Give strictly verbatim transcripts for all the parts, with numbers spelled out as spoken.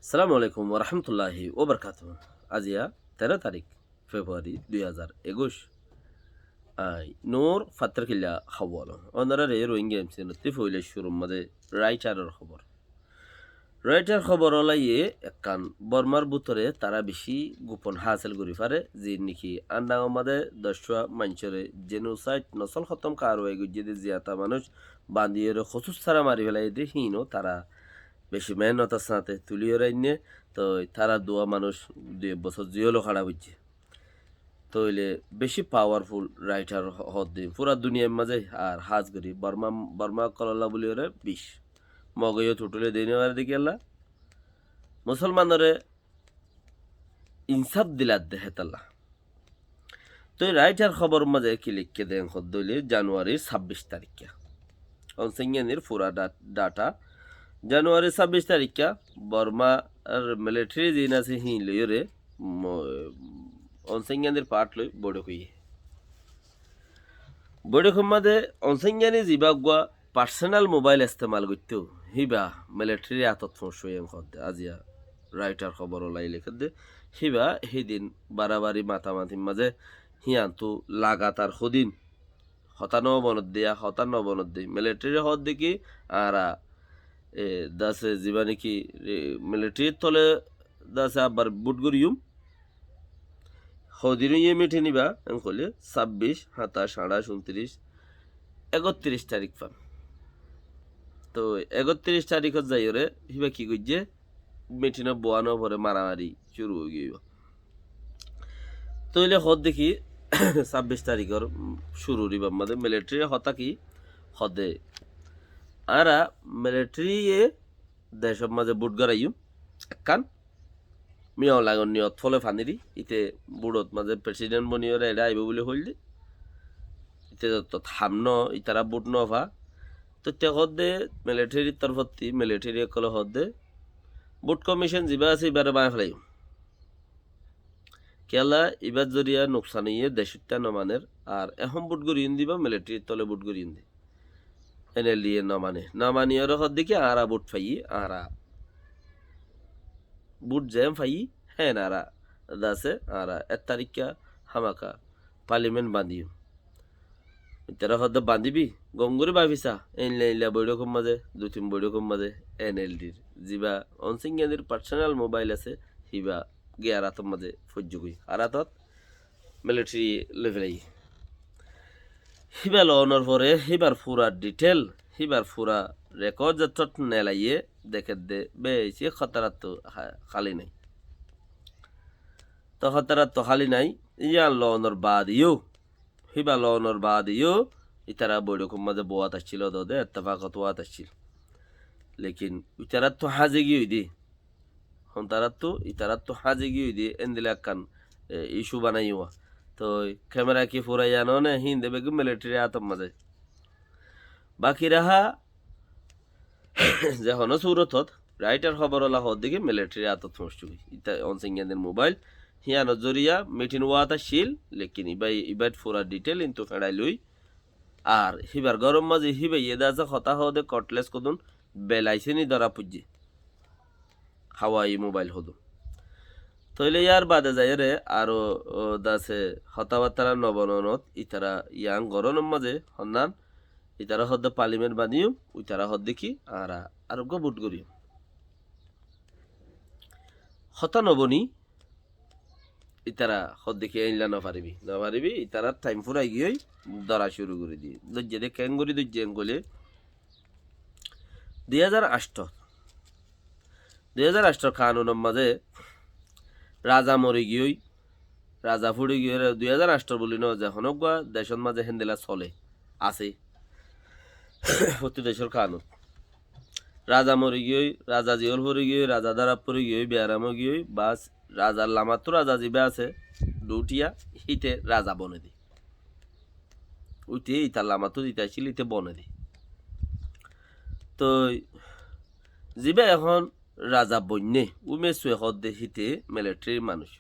Assalamu alaikum warahmatulláhi wabarakátuhu. Aijja teró tarík Februari dui házar ekuic. Añí Nur Fattarkilla Hawwal. Ónoraré Rohingya M C N ottú foila cúrur mazé Raitaror hóbor. Raitar hóbor ólaye ekkán Bormar bútore tará bicí gupon hásil gorí fare, ziín niki Andangor mazé doccúa maincóre jenosaid, nosol hótom karwai goijjé dé, ziyata manúic bandíyore hosús sára mari félaiye dé, híin ó tará bicí mehénnotor sáñte tuliyóre ainné. Toi tará duwá manúic dui ek bosór jeilot hára goijjé. Tóile bicí pawarful raitar hoódde fura duniyair mazé, ar hás gorí Borma, Borma ókkolólla buliyóre bicí. Moge yó tuthile dei no fare dé kiyólla, Musolmanore insáf diladde hétolla. Toi raitar hóbor mazé ki leikké dé hoódde óile Januarir sábbic taríkka. Onsenyanir fura dha-, dhata. Januarir sábbic taríkka Bormar militeri ziín asé híin loiyóre mo-, Onsenyanir part loi boiçók óiye. Boiçókor mazé Onsengani zibá uggúa parsonal mobail estemal goittó, híba militerir átot foóñsiyé hoódde. Aijja raitar hóbor ólaye lekédde, híba hídin barabari matamatir mazé híantu lagatar hodin hotá no bonodde, ya hotá no bonodde. Militeri hoódde ki, añára, e, dase zibá niki, e, militerir tole dase abar bút goríyum. Hodin yó mitin ibá, en hoilé sábbic, háñtac, añçac, untiric, ekotiric tarík fan. Toi ekotiric taríkot zaiyóre híba ki goijjé, mitinot boánor fore maramari cúru ói giyói. Tóile hoódde ki, sábbic taríkor cúrur ibár mazé militerir hotá ki hoódde, añára militeri ye decór mazé bút goráiyum ekkán, Min Aung Hlaing or niyot fole faniri, íte búthot mazé president boniyóre eçé aibó buli hoilde. Íte zottót ham no, ítara bút no fa. Toi te hoódde militerir torfótti, militeri ókkole hoódde, bút komicon zibá asé, ibáre báñgi felaiyum. Kiyólla, ibár zoriya nuksan óiye, decóitta no maner, ar ehón bút goríyum dé ibá, militerir tole bút goríyum dé. N L D ye no mane. No maniyóre hoódde ki, añára bút faiyí, añára bút zeén faiyí, héen añára dase, añára ek taríkka hámaka parliament bañdiyum. Ítara hoódde bañdibi, gom gorí báfi sa, einla einla boiçókor mazé, dui tin boiçókor mazé, N L D r zibá Onsenyanir parsonal mobail asé, híba giyar átor mazé foijjé goi. Ar átot militeri loi felaiyé. Híba loonor fore híbar fura ditel, híbar fura rekod zettót nelaiyé, dekédde beci hótarattu há-, háli nái. Toi hótarattu háli nái, yían loonor baade yó, híba loonor baade yó, ítara boiçókor mazé boát accíl, ódode ettefakot boát accíl. Lekin ítarattu háñzi giyói dé, Hon taráttu, itarattu háñzi giyói de, endilla ekkán, e, isu banaiyé. Toi kemera ki furaiya no né, híin de beggún militeri átor mazé. Baki raha, ze hono surotot, raitar hóbor ola hoódde ki militeri átot foóñsiyé. Ita Onsengyandin mobail, híyanor zoriya mitin óat accíl, lekin iba, ibat fura ditel intu feñçai loi, Ar híbar góror mazé híbaye de asé hotá hoóde kotles hodún belaisé ni dóra foijjé. Hawai mobail hodún. Tóile yar bade zaiyóre aró, o, de asé hotábattára no bononot itara yián gorónor mazé honnán itara hoódde parliament bañdiyum, uitara hoódde ki añára ar uggúa bút goríyum. Hotá no boni, Itara hoódde ki einla no faribi, no faribi, itarar thaim furai giyói, dóra curu gorí diyé. Dóijje de keéngorí dóijje engolé, dui házar añctho, dui házar añctho kanunor mazé raza mori giyói, raza furi giyói, dui házar añctho buli no, ze hono uggúa decót mazé héndilla solé, asé. Fottí decór kanun. Raza mori giyói, raza ziyól fori giyói, raza dáraf fori giyói, biyaram ói giyói, bas, razar lamattú raza zibá asé, dhutiya, híte raza bone de. Uite itar lamattú zita accíl, íte bone de. Toi, zibá ehón raza boinné, ume sue hoódde híte militerir manúic.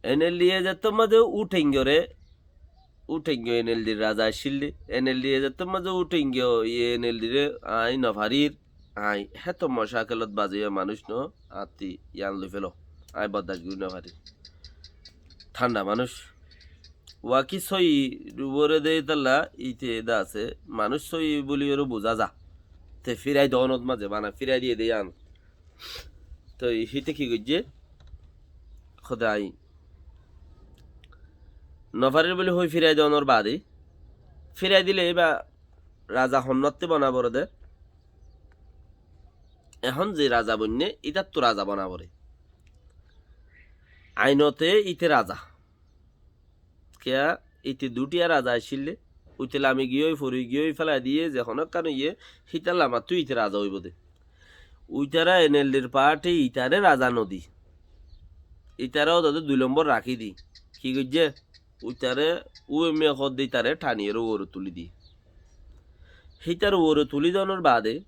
N L D ye zettót mazé Wu Thaing ore, Wu Thaing N L D r raza accíl de, N L D ye zettót mazé Wu Thaing ye N L D re añí no farir, Aññí héto mocákelot bazaiya manúic noó, añáttu yián loi félo. Aññí bordac gorí nofarir. Thánda manúic. Waki sóiyi uore de ítalla, íte de asé, manúic sóiyi buli uore buzá za. Te fírai doónot mazé bana fírai diyé de yián. Toi híte ki goijjé? Hóde aññí nofarir buli hoi fírai doónor baade, fírai dile íba raza honnótte bana foré de. Ehón ze raza boinné, ítattu raza bana foré. Ainote íte raza. Kiyá, íte duthiya raza accíl de, uite lami giyói, fori giyói, félai diyé, ze honó ekkán óiye, hítar lamattu íte raza óibo de. Uitará N L D r party itaré raza nodi. Itará ódode dui lombor rakí di. Ki goijjé? Uitaré U M A hoódde itaré thaniyóre uore tulí di. Hítar uore tulí donor baade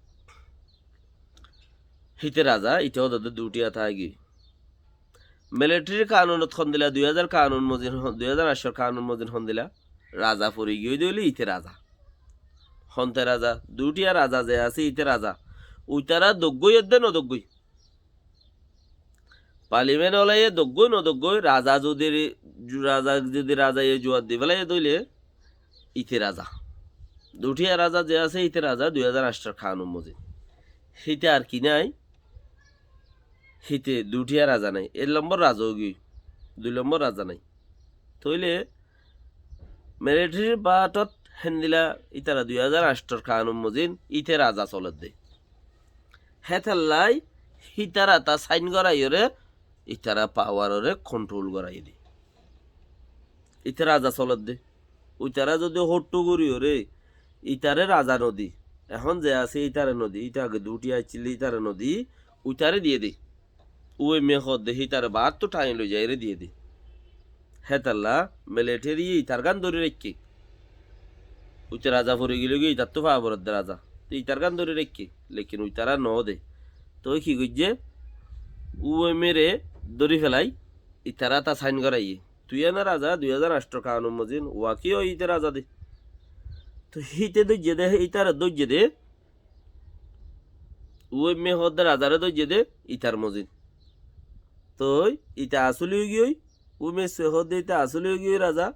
híte raza, ite ódode duthiya táigiyói. Military kanunot hondila, dui házar kanun mozin, dui házar añcór kanun mozin hondila, raza fori giyói de óile ite raza. Honte raza, duthiya raza ze asé ite raza. Uitará doggói edde nodoggói. Parliament olaye doggói nodoggói, raza zodi ri-, raza zodi razaye juwab di félaiye de óile, ite raza. Duthiya raza ze asé, ite raza, dui házar añcór kanun mozin. Híte ar ki nai? Híte duthiya raza nai. Ek lombor raza óigiyói. Dui lombor raza nai. Tóile military party ot héndila ítara dui házar añcór kanun mozin, ite raza soledde. Hétallai hítara ta sain goraiyóre, ítara power ore control goraiyé de. Ite raza soledde. Uitará zodi hottú gorí óre, itaré raza nodi. Ehón ze asé, itaré nodi. Ite age duthiya accíl de, itaré nodi. Uitaré diyé de. U M A hoódde, hítaré baáttu thañi loi zaiyóre diyé de. Hétalla military ye itargán dóri raikké. Uite raza fori gilói goi, itattú faa foredde raza. Te itargán dóri raikké. Lekin uitará noó de. Toi ki goijjé? U M A re dóri félai, itará ta sain goraiyé. Tui ene raza, dui házar añcór kanun mozin, waki ói ite raza de. Toi híte dóijje de, ítare dóijje de. U M A hoódde razare dóijje de, itar mozin. Toi ite asóli óigiyoi, U M A hoódde ite asóli óigiyoi raza.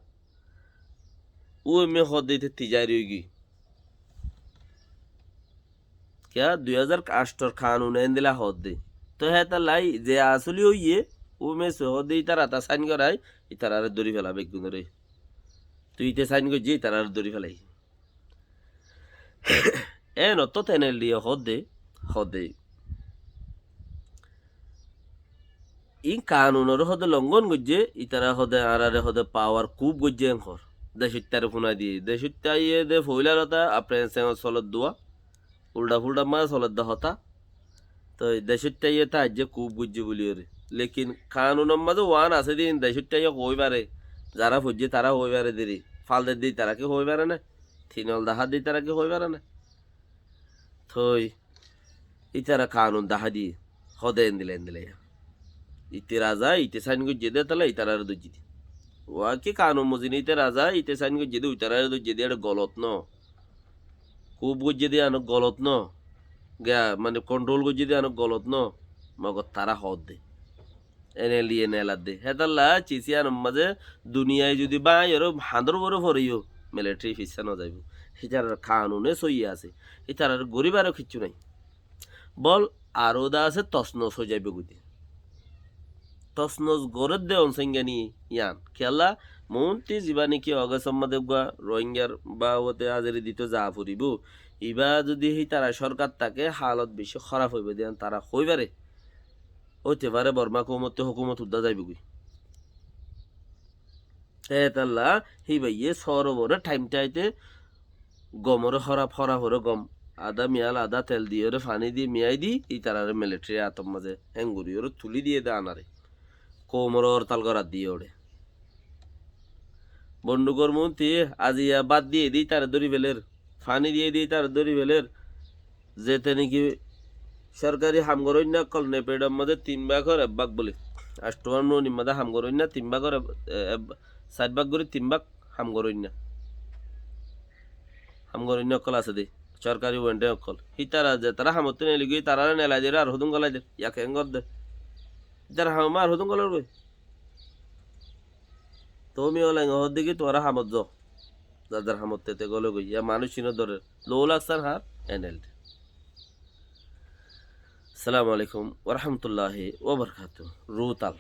U M A hoódde ite tizair óigiyoi. Kiyá, dui házar añcór kanun endilla hoódde. Toi hétallai ze asóli óiye, U M A hoódde itará ta sain gorai, itarare dóri félai beggúnore. Toi ite sain goijje, itarare dóri félai. En ottót N L D ye hoódde, hoódde. Iín kanunore hoódde longón goijje, itará hoódde añárare hoódde power kub goijje en hoór. Decóittare fúnai diyé. Decóittaye de foóila hotá, apne en señor soledde dua. Uldha-fuldha mazé soledde hotá. Toi decóittaye ta aijje kub goijje buliyóre. Lekin kanunor mazé uán asé de iín decóittaye hoói fare. Zará foijjé tará hoói fare deri. Fal dedde itará ki hoói fare né? Tinol dahá de itará ki hoói fare né? Toi itará kanun dahá diyé, hoódde endilla endilla. Ite raza, ite sain goijje de, tala itarare dóijje de. Waki kanun mozin ite raza, ite sain goijje de, uitarare dóijje de, ére golot no. Kub goijje de ano golot no. Giya, mane control goijje de ano golot no. Mogor tará hoódde. N L D ye neladde. Hétalla cisiyanor mazé duniyai zudi báñgi ore hañdor uore foreyó, military fissá nozaibó. Hítarar kanune sóiyi asé. Hítarar goríbaro kiccú nai. Bol aró de asé tosnos ói zaibó goi de. Tosnos gorédde onsaingani yián. Kiyólla, muúnti zibá niki Ogostor mazé uggúa Rohingyar babote háziri dito za foribó. Ibá zudi hítara sorkar táke halot beci hóraf óibo de yián tara hoói fare. Óite fare Borma koumottú hókumot uddá zaibógoi. Te hétalla híbaye sóor uore thaim thaite gomoré hóraf, hóraf uore gom. Adá miyal, adá tel diyóre, faní di, miyai di, ítarare military ator mazé héng goríyore tulí diyé de anare. Koumor ortal gorát diyé uore. Bondhukor muúnti aziya bát diyé de ítare dóri féler. Faní diyé de ítare dóri féler. Zete niki sorkari ham goróinna ókkol, nepedor mazé tin bágor ek bák bóli. Aštuwar nunir mazé ham goróinna tin bágor ek, e, e, sair bák gorí tin bák ham goróinna. Ham goróinna ókkol asé de. Sorkari wende ókkol. Hítara ze tará hamottú neligói, taráre nelai der ar hodún golai der. Yá keén gorédde. Hítara ham ar hodún golor goi. Tuáñra Miao Laing hoódde ki tuáñra hamot zo. Zar zar hamottú te gologói. Yá manúic ino dórer. Lou laksan hár, en el de. Assalamu alaikum wa rahmatullahi wa barakatuhu. Rutal.